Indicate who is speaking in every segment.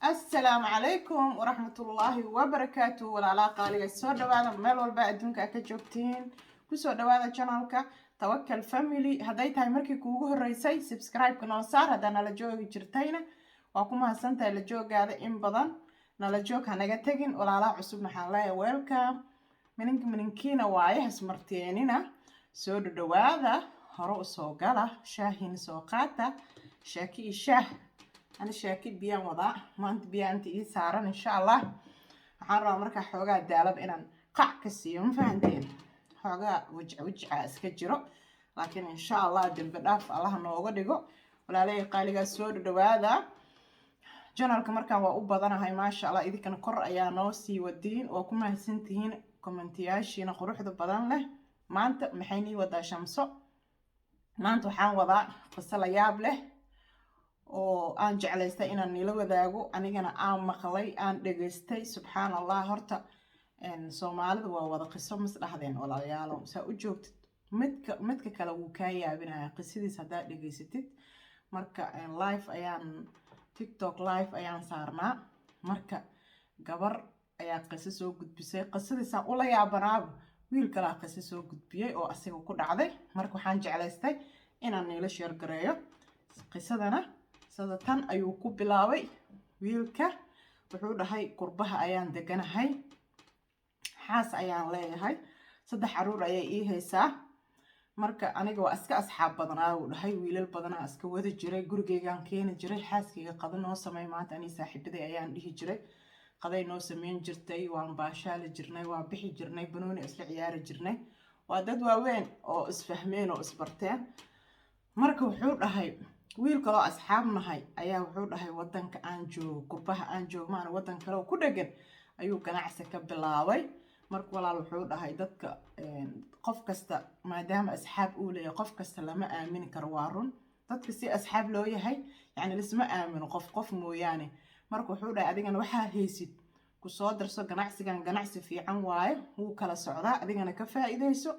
Speaker 1: Asalaamu calaykum waraxmatullaahi wabarakaatu. Walaalaha qaaliga, soo dhawaada meel walba adduunka aad ka joogtiin. Kusoo dhawaada channelka Tawakal Family. Hadday tahay markii kuugu horeysay, subscribe-ka noo saar. Haddaa nala joogi jirtayna, waa ku mahadsantahay la joogaada. In badan nala joog, hanaga tegin. Walaalaha cusub maxaan leeyahay? Welcome. Mininka mininkiina waaye, hasmarteenina. Soo dhadhawaada, hore usoo gala, shaahiina soo qaata. Shaaki iyo shaah, ani shaaki biyaan wadaa maanta. Biyaa inta ii saaran, insha Allah. Waxaan rabaa markaa xoogaa daalaba inaan qac ka siiyo, ma fahanteen? Xoogaa wajca wajca iska jiro, laakiin insha Allah dembi dhaaf Allaha nooga dhigo. Walaalahey qaaligaa, soo dhadhawaada channelka. Markaan waa u badanahay, maasha Allah. Idinkana kor ayaa noo sii wadiin, waa ku mahadsantihiin commentiyaashiina quruxda badan leh. Maanta maxay nii wadaa Shamso? Maanta waxaan wadaa qiso la yaab leh oo aan jeclaystay inaan nila wadaago, anigana aan maqlay, aan dhegaystay. Subxaan Allah, horta Soomaalida waa wada qiso, mas dhahdeen? Walaalayaalo, saa u joogtid, midka midka kale wuu kaa yaabinaya qisadiis haddaad dhegaysatid. Marka live ayaan, TikTok live ayaan saarnaa. Marka gabar ayaa qiso soo gudbisay. Qisadiisaan ula yaabanaaba, wiil kalaa qiso soo gudbiyey oo asiga ku dhacday. Marka waxaan jeclaystay inaan niila share gareeyo qisadana. Sida tan ayuu ku bilaabay wiilka. Wuxuu dhahay: "Qurbaha ayaan deganahay, xaas ayaan leeyahay, saddex caruur ayay ii haysaa. Marka aniga waa iska asxaab badanaa," uu dhahay. "Wiilal badanaa iska wadi jiray, gurigeygaan keeni jiray. Xaaskayga qado noo samey maanta, anii saaxiibaday ayaan dhihi jiray. Qaday noo sameyn jirtay, waan baashaali jirnay, waan bixi jirnay, banooni isla ciyaari jirnay. Waa dad waaweyn oo isfahmeen oo isbarteen." Marka wuxuu dhahay, wiil kaloo asxaab nahay ayaa wuxuu dhahay wadanka aan joogo, qurbaha aan joogo maana, wadan kale oo ku dhegan ayuu ganacsi ka bilaabay. Marka walaal, wuxuu dhahay, dadka qof kasta maadaama asxaab uu leeyahay, qof kasta lama aamini karo. Waa run, dadka si asxaab loo yahay, yacni lisma aamino qof qof mooyaane. Marka wuxuu dhahay, adigana waxaa haysid kusoo darso ganacsigan, ganacsi fiican waaye, wuu kala socdaa, adigana ka faa'iidayso,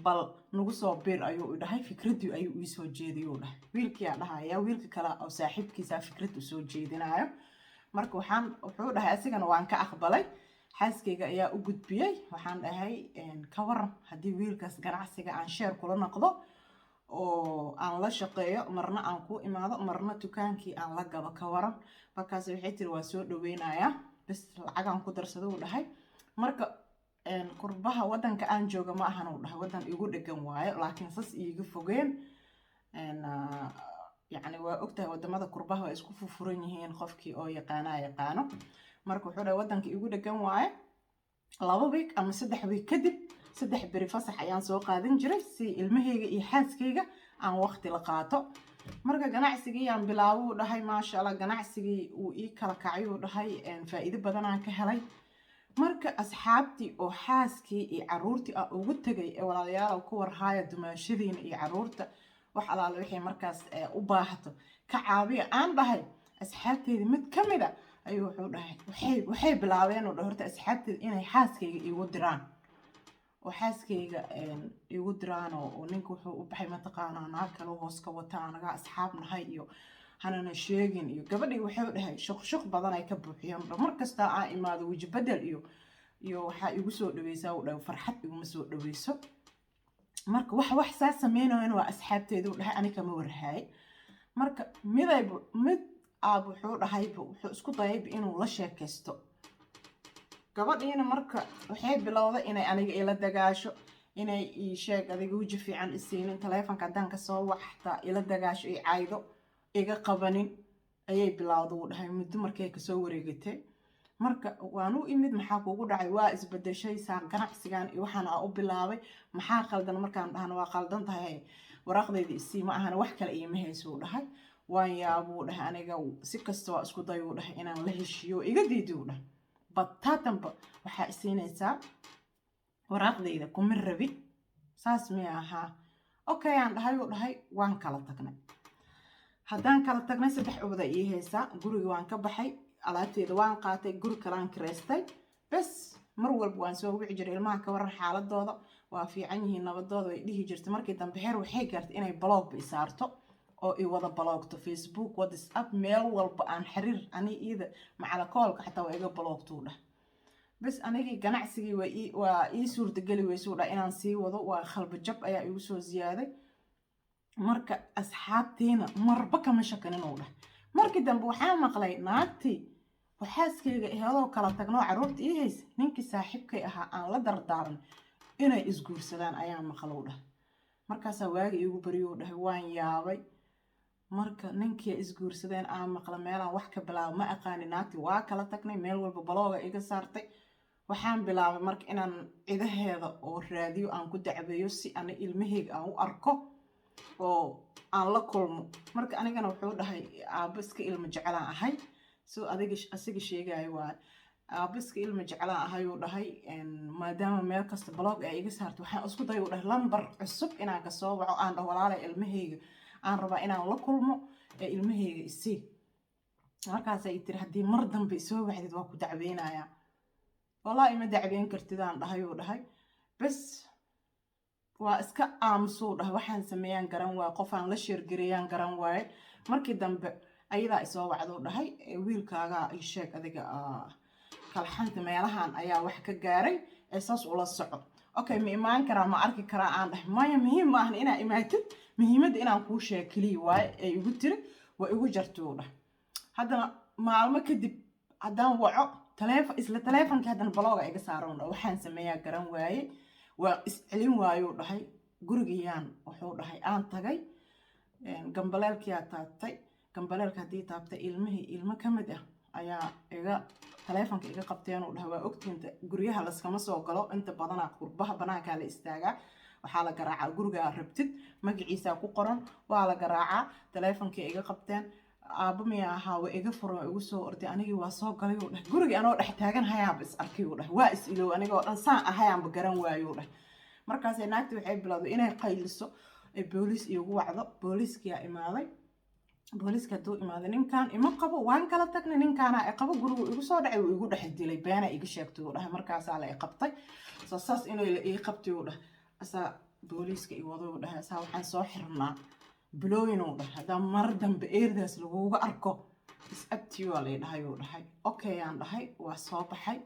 Speaker 1: bal nagu soo bir, ayuu i dhahay. Fikraddii ayuu iisoo jeediyuu dhahay. Wiilkiyaa dhahaya, wiilka kale oo saaxiibkiisaa fikrad usoo jeedinayo. Marka waxaan, wuxuu dhahay, asigana waan ka aqbalay. Xaaskayga ayaa u gudbiyey. Waxaan dhahay, ka waran haddii wiilkaas ganacsiga aan share kula noqdo oo aan la shaqeeyo, marna aan ku imaado, marna dukaankii aan la gado, ka waran? Markaas waxay tiri, waa soo dhaweynayaa, bas lacagaan ku darsado, uu dhahay. Marka qurbaha wadanka aan jooga ma ahan, uu dhahay, wadan igu dhegan waayo, laakiin sas iiga fogeen. Yacni waa ogtahay, wadamada qurbaha waa isku furfuran yihiin, qofkii oo yaqaanaa yaqaano. Marka wuxuu dhahay, wadanka igu dhegan waaye. 2 week ama 3 week kadib, 3 beri fasax ayaan soo qaadan jiray si ilmahayga iyo xaaskayga aan waqti la qaato. Marka ganacsigii aan bilaabo," uu dhahay, "maasha Allah, ganacsigii uu ii kala kacay," uu dhahay, "faa'iido badanaan ka helay." Marka asxaabtii oo xaaskii iyo caruurtii aan ugu tegay ee walaalayaal ku warhaaya dumaashadiina iyo caruurta, wax alaale wixii markaas u baahato ka caabiya aan dhahay, asxaabteydii mid ka mid a ayuu wuxuu dhahay, waxay bilaabeen, uu dhahay, horta asxaabteeda inay xaaskayga iigu diraan oo xaaskayga iigu diraan oo ninka wuxuu u baxay mataqaanaa, naag kale hoos ka wata, anaga asxaab nahay iyo hanana sheegin. Iyo gabadhii, waxay dhahay, shuq shuq badan ay ka buuxiyeen. Mar kasta aan imaado, weji bedel iyo waxaa igu soo dhaweysaa, uu dhahay, farxad iguma soo dhaweyso. Marka wax saa sameynayan waa asxaabteedu, dhahay, ani kama warhaay. Marka midayb mid aab, wuxuu dhahayba, wuxuu isku dayayba inuu la sheekaysto gabadhiina. Marka waxay bilowday inay aniga ila dagaasho, inay ii sheeg adiga weji fiican isiinin, taleefonka haddaan kasoo wac xataa ila dagaasho, i caydo, iga qabanin ayay bilowda, uu dhahay. Muddo markay kasoo wareegatay, marka waan u imid. Maxaa kugu dhacay? Waa isbedeshay saa ganacsigan iyo waxaan aa u bilaabay, maxaa qaldan? Markaan dhahno, waa qaldan tahay, waraaqdayda isii ma ahana, wax kale iima hayso, uu dhahay. Waan yaabuu dhahay. Aniga si kasta waa isku dayuu dhahay inaan la heshiiyo, iga diidi, uu dhahay. Bataatanba waxaa isiinaysaa waraaqdayda, kuma rabi, saas miya ahaa? Okay, aan dhahay, uu dhahay, waan kala tagnay. Haddaan kala tagnay, saddex ubada ii haysaa. Guriga waan ka baxay, alaabteeda waan qaatay, guri kalaan kireystay. Bes mar walba waan soo wici jiray. Ilmaha ka waran xaaladooda? Waa fiican yihiin, nabadooda, way dhihi jirtay. Markii dambe heer waxay gaartay inay blockba isaarto. Oo i wada blockto Facebook, WhatsApp, meel walba aan xiriir ani iida macala callka xataa waa iga blocktuu dhah. Bas, anigii ganacsigii waa ii suurtageli weysuu dhah inaan sii wado. Waa khalbajab ayaa igu soo ziyaaday. Marka asxaabtiina marba kama shakaninuu dhah. Markii dambe waxaa maqlay naagtii waxaaskeyga eheloo kala tagnoo carruurta ii haysa, ninkii saaxiibkay ahaa aan la dardaaran inay isguursadaan ayaa maqlow dhah. Markaasaa waagi iigu baryou dhahay, waan yaabay. Marka ninkii isguursadeen aan maqla, meelaan wax ka bilaabo ma aqaani. Naagtii waa kala tagnay, meel walba blockga iga saartay. Waxaan bilaabay marka inaan cidaheeda oo raadiyo, aan ku dacweeyo si ana ilmaheyga aan u arko oo aan la kulmo. Marka anigana wuxuu dhahay, aabbo iska ilmo jecelaan ahay. Sidoo adiga asiga sheegayo waa aabbo iska ilmo jecelaan ahayuu dhahay. Maadaama meel kasta block ay iga saartay, waxaan isku dayuu dhahay lambar cusub inaan kasoo waco, aan dhaho, "Walaalay, ilmaheyga aan rabaa inaan la kulmo ee ilmaheyga isii." Markaasay tiri, "Haddii mar dambe isoo wacdid, waa ku dacweynayaa." "Wallahi ima dacweyn kartidaan," dhahayuu dhahay. Bas, waa iska aamusuu dhahay. Waxaan sameeyaan garan waaye, qofaan la share gareeyaan garan waaye. Markii dambe ayadaa isoo wacduu dhahay, "Wiilkaagaa ii sheeg adiga kalxanta meelahan ayaa wax ka gaaray ee saas ula soco." "Okay, ma imaan karaa? Ma arki karaa?" aan dhahay. "Maya, muhiim ma ahan inaa imaatid, muhiimadda inaan kuu sheeg keliya waaye," ee igu tiri. Waa igu jartay uu dhahay. Haddana maalmo kadib haddaan waco taleefon, isla taleefonkii haddana blockga iga saaran dhahay. Waxaan sameeyaa garan waaye, waa iscelin waayuu dhahay. Gurigayaan wuxuu dhahay aan tagay, gambaleelkiyaa taabtay. Gambaleelka haddii taabtay, ilmihii ilmo ka mid ah ayaa iga taleefonka iga qabteen uu dhahay. Waa ogtiinta, guryaha laskama soo galo inta badanaa qurbaha, banaankaa la istaagaa, waxaa la garaacaa gurigaa rabtid magaciisaa ku qoran, waa la garaacaa. Taleefonkii iga qabteen, "Aabba miya ahaa?" Waa iga furan, waa igu soo orday. Anigii waa soo galay uu dhahay. Gurigii anoo dhex taagan hayaaba is arkay uu dhahay. Waa is ilow, anigoo dhan saan ahayaanba garan waayuu dhahay. Markaasay naagti waxay bilowday inay qayliso ee booliis iigu wacdo. Booliiskiyaa imaaday. Booliiska hadduu imaaday, "Ninkan ima qabo, waan kala tagnay, ninkaana i qabo, gurigu igu soo dhacay, wuu igu dhex dilay, beena iga sheegtay," uu dhahay. Markaasaa la i qabtay, soo saas inay la ii qabtay uu dhahay. Asaa booliiska i wado uu dhahay. Asaa waxaan soo xirnaa bilooyin uu dhahay. "Haddaa mar dambe eerdaas laguga arko, is abtiyo waa lay dhahay," uu dhahay. "Okay," aan dhahay. Waa soo baxay.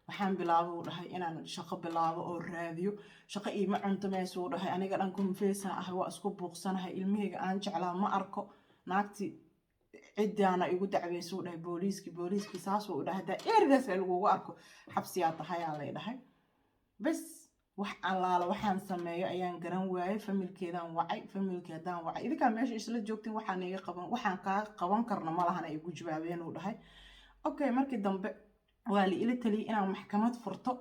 Speaker 1: Waxaan bilaabo uu dhahay inaan shaqo bilaabo oo raadiyo. Shaqo iima cunto meesha uu dhahay. Aniga dhan confused ah, waa isku buuqsanahay. Ilmahayga aan jeclaa ma arko. Naagti ciddaana igu dacweysuu dhahay. Booliiskii saasuu dhahay, "Haddaa ergaas lagugu arko, xabsiyaa tahayaa," lay dhahay. Bas, wax allaala waxaan sameeyo ayaan garan waayay. Familykeedaan wacay. Familykii haddaan wacay, "Idinkaa meesha isla joogtin, waxaan iga qaban, waxaan kaa qaban karno ma lahana," igu jawaabeen uu dhahay. Okay, markii dambe waa la ila taliyay inaan maxkamad furto,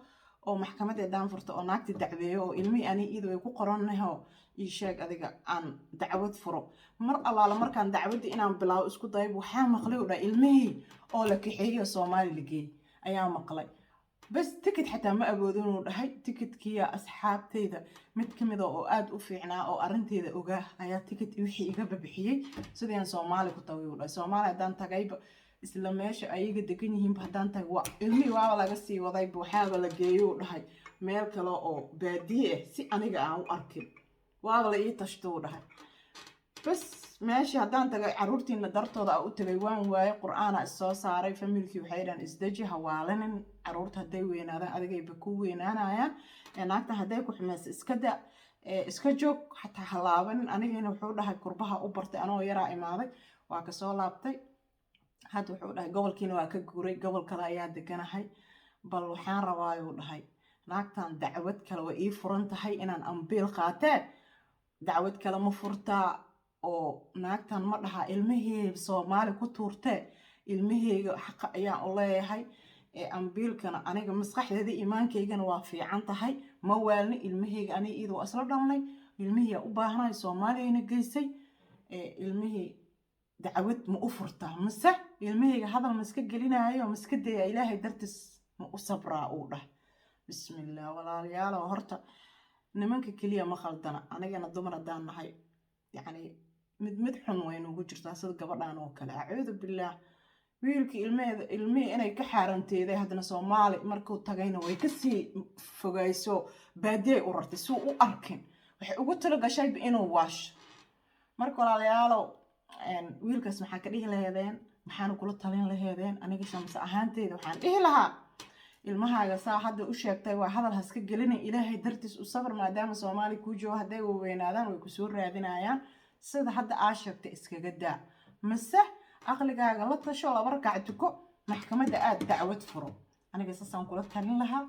Speaker 1: oo maxkamad haddaan furto oo naagti dacweeyo oo ilmihii ani iyadu ay ku qoranahoo ii sheeg adiga aan dacwad furo. Mar allaala markaan dacwadda inaan bilaabo isku dayb, waxaa maqlay u dhahay ilmihii oo la kaxeeyo, Soomaali la geeyey ayaa maqlay. Bas, ticket xataa ma awoodin uu dhahay. Ticketkiya asxaabteyda mid ka mida oo aada u fiicnaa oo arrinteeda ogaa ayaa ticket wixii iga babixiyey sidii Soomaali ku tagay uu dhahay. Soomaali haddaan tagayba, isla meesha ayaga degan yihiinba haddaan tagay, waa ilmihii waaba laga sii wadayba, waxaaba la geeyo uu dhahay meel kale oo baadiye ah si aniga aan u arkin. Waaba la ii tashto uu dhahay. Bas, meeshii haddaan tagay, caruurtiina dartooda a u tagay, waan waayay. Qur-aana is soo saaray. Familykii waxay dhahan, "Isdeji, hawaalinin, caruurta hadday weynaadaan adigayba ku weynaanayaan, naagta hadday ku xumaysa iska da, iska joog, xataa halaabanin." Anigina wuxuu dhahay kurbaha u bartay, anoo yaraa imaaday, waa kasoo laabtay. Hadda wuxuu dhahay gobolkiina waa ka guuray, gobol kale ayaa deganahay. Bal waxaan rabaayuu dhahay, naagtan dacwad kale way ii furan tahay inaan ambiil qaatee, dacwad kale ma furtaa oo naagtan ma dhahaa ilmihii Soomaali ku tuurtee, ilmaheyga xaqa ayaan u leeyahay, ambiilkana aniga maskaxdeeda iimaankaygana waa fiican tahay, ma waalni, ilmaheyga aniga iyada waa isla dhalnay, ilmihii u baahanahay, Soomaaliyana geysay, ilmihii dacwad ma u furtaa, mase ilmaheyga hadal ma iska gelinaayo, ma iska daya, Ilaahay dartiis ma u sabraa?" uu dhah. Bismillaah, walaalayaalow, horta nimanka keliya ma khaldana. Anigana dumar haddaan nahay, yacni mid mid xun way nugu jirtaa sida gabadhan oo kale. Acuudu billaah. Wiilkii ilmeheeda, ilmihii inay ka xaaranteeday, haddana Soomaali markuu tagayna way kasii fogayso, baadiyay u rartay suu u arkin. Waxay ugu tala gashayba inuu waasho. Marka walaalayaalow, wiilkaas maxaa ka dhihi laheedeen? Maxaana kula talin laheedeen? Aniga Shamse ahaanteyda waxaan dhihi lahaa, ilmahaaga saa hadda u sheegtay waa hadal haska gelina. Ilaahay dartiis u sabr, maadaama Soomaali kuu joogo. Hadday waweynaadaan way kusoo raadinayaan. Sida hadda aa sheegtay iskaga daa, mise aqligaaga la tasho, laba rakac tuko, maxkamadda aad dacwad furo. Aniga saasaan kula talin lahaa.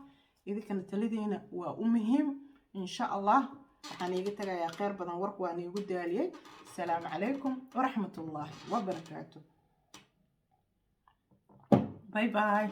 Speaker 1: Idinkana taladiina waa u muhiim. Insha Allah waxaan iiga tagayaa kheyr badan. Warku waan iigu daaliyey. Asalaamu calaykum waraxmatullaahi wabarakaatu. Bye bye.